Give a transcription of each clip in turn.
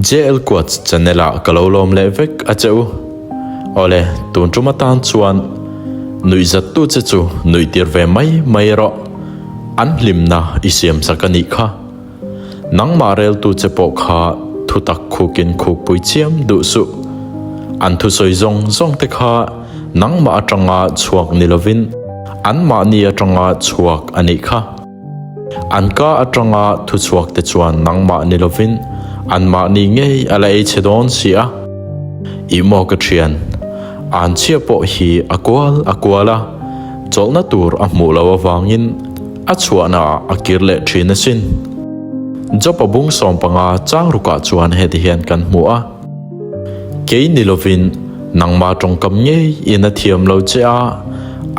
JL Quotes channel ah ka lo lawm leh vek a che u. Awle, tun tum atan chuan nuihzattu che chu nuihtir ve mai mai rawh. An hlimna i siamsak a nih kha. Nangmah reltu che pawh kha thutak khukin khukpui chiam duh suh. An thusawi zawng zawng te kha nangmah atanga chhuak ni lovin anmahni atanga chhuak a nih kha. An ka atanga thuchhuak te chuan nangmah ni lovin anmahni ngei a la ei chhe dawn si a. Ih maw ka thian, an chhia pawh hi a kual a kual a, chawlhna tur a hmuh loh avangin A chhuahnaah a kir leh thin asin. Job-a bung 15 chang rukah chuan heti hian kan hmu a, Kei ni lovin nangmah tawngkam ngei in a thiam lo che a,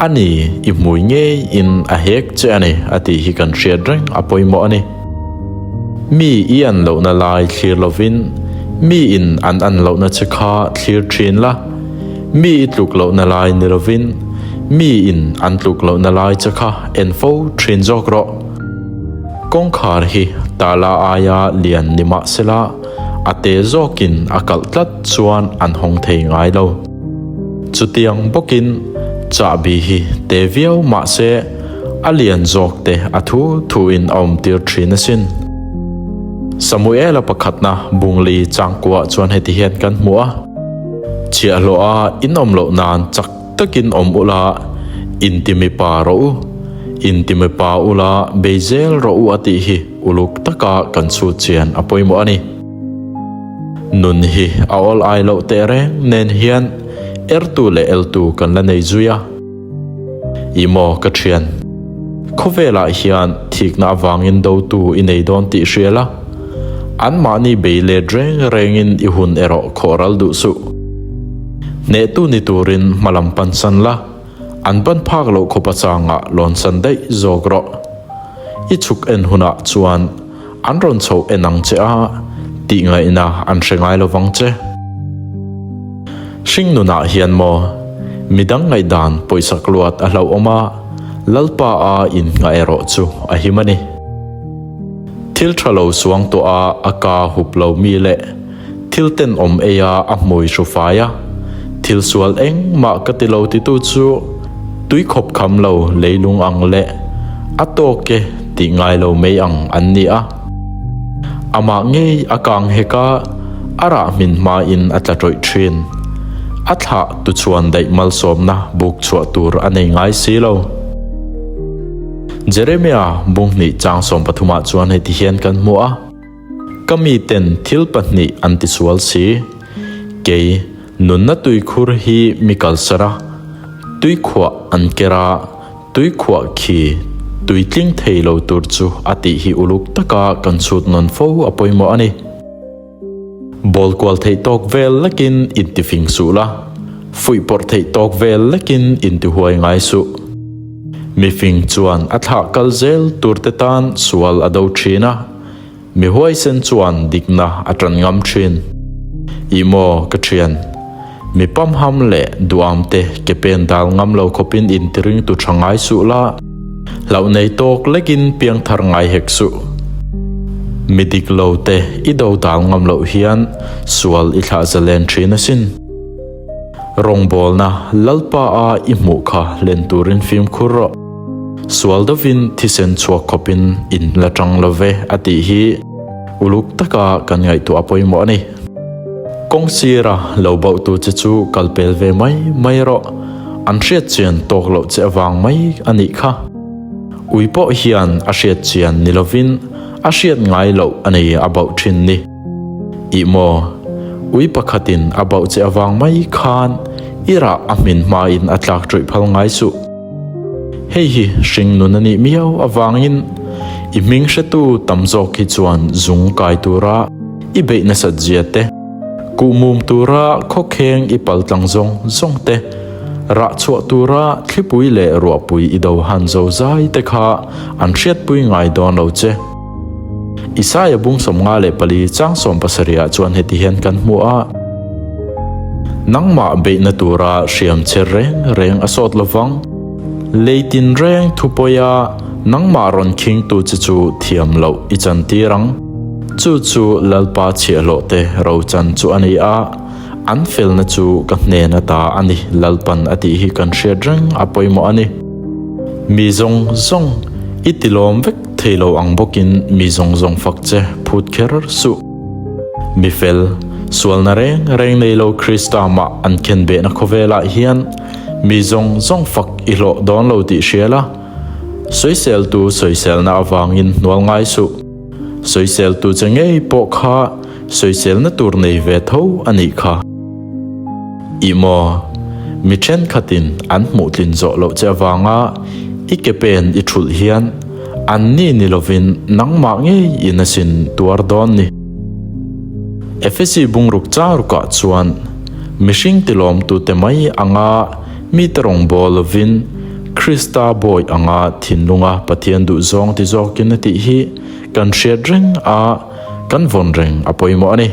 ani i hmui ngei in a hek che a ni a tih hi kan hriat reng a pawimawh a ni. Mi i an lohna lai thlir lovin mi in an an lohna che kha thlir thin la, Mi i tluk lohna lai ni lovin mi in an tluk lohna lai che kha en fo thin zawk rawh. Kawngkhar hi tala aia lian ni mah sela a te zawkin a kalh tlat chuan an hawng thei ngai lo. Chutiang bawkin chahbi hi te viau mah se a lian zawk te a thu thu in a awm tir thin asin. Samuela pakhatna bungli changkuah chuan heti hian kan hmu a. Chhiahhlawh a in awm loh nan chak takin awm ula, intimipa rawh u, intimipa ula bei zel rawh u a tih hi uluk taka kan chhut chian a pawimawh a ni. Nun hi a awl ai loh teh reng nen hian ertu leh eltu kan la nei zui a. I maw ka thian? Khawvelah hian thikna avangin dotu i nei dawn tih hria la, anmahni bei let reng rengin i hun erawh khawh ral duh suh. Hnehtu ni turin hmalam pansan la, an ban phak loh khawpa changah lawnsan daih zawk rawh. I chhuk en hunah chuan An rawn chhoh en ang che a, tih ngaihna an hre ngai lo vang che. Hring nunah hian maw, midang ngaihdan pawisak luat a hlauhawm a, Lalpa a innghah erawh chu a him a ni. Thil tha lo suang tawh a a ka hup lo mi leh thil tenawm ei a a hmui hru fai a, thil sual engmah ka ti lo titu chu tui khawp kham lo leilung ang leh a tawk e tih ngai lo mai ang an ni a. Amah ngei a kang hek a, a rah hmin hmain a tla tawih thin. A thlah tu chuan daih malsawmna buk chhuah tur a nei ngai si lo. Jeremia bunghnih chang 13 ah chuan heti hian kan hmu a. Ka miten thil pahnih an tisual si. Kei, nunna tuikhur hi mi kalsar a, tuikhuah an ker a, tuikhuah khi tuitling thei lo tur chu a tih hi uluk taka kan chhut nawn fo a pawimawh a ni. Bawl kual theih tawk vel lekin intifing suh la, fuihpawrh theih tawk vel lekin intihuai ngai suh. Mifing chuan a thlah kal zel turte tan sual a do thin a. Mi huaisen chuan dikna a ṭan ngam ṭhin. Ih maw, ka ṭhian. Mi pamham leh duamte ke pen dal ngam lo khawpin intiringtu ṭha ngai suh la, hlauh nei tawk lekin piangthar ngai hek suh. Mi dik lo te i do dal ngam loh hian sual i thlah zalen ṭhin asin. Rawngbawlna Lalpa a i hmuh kha len turin fimkhur rawh. Sual deuhin thisen chhuak khawpin in la tang lo ve a tih hi uluk taka kan ngaihtuah a pawimawh a ni. Kawng sira lo bauhtu che chu kal pel ve mai mai rawh, an hriat chian tawk loh che avang mai a nih kha. Ui pawh hian a hriat chian ni lovin a hriat ngai loh a nei a bauh thin ni. Ih maw, ui pakhatin a bauh che avang mai khan i rah a hmin hmain a tlak ṭawih phal ngai suh. Hei hi hring nun a nih miau avangin i hming hretu tam zawk hi chuan zung kai tura i beih nasat zia te, kuhmum tura khawkheng i pal tlang zawng zawng te, rah chhuah tura thlipui leh ruahpui i do han zo zai te kha an hriatpui ngai dawn lo che. Isaia bung 54 chang 70 ah chuan heti hian kan hmu a, Nangmah beihna tura hriam che reng reng a sawt lovang. Lei tin reng thupawia nangmah rawn khingtu che chu thiam loh i chantir ang. Chu chu Lalpa chhiahhlawhte rochan chu a ni a, an felna chu ka hnen ata a ni Lalpan a tih hi kan hriat reng a pawimawh a ni. Mi zawng zawng i tilawm vek thei lo ang bawkin mi zawng zawng fak che phut kher suh. Mi fel, sualna reng reng nei lo Krista mah an khenbehna khawvelah hian mi zawng zawng fak i hlawh dawn lo tih hria la, sawiseltu sawiselna avangin hnual ngai suh. Sawiseltu che ngei pawh kha sawiselna tur nei ve tho a nih kha. Ih maw, mi thenkhatin an hmuh tlin zawh loh che avanga i ke pen i thulh hian anni ni lovin nangmah ngei in asin tuar dawn ni. Efesi bungruk charukah chuan mihring tilawmtute mai anga mite rawngbâwl lovin Krista bawi anga thinlunga Pathian duhzawng ti zawkin a tih hi kan hriat reng a, kan vawn reng a pawimawh a ni.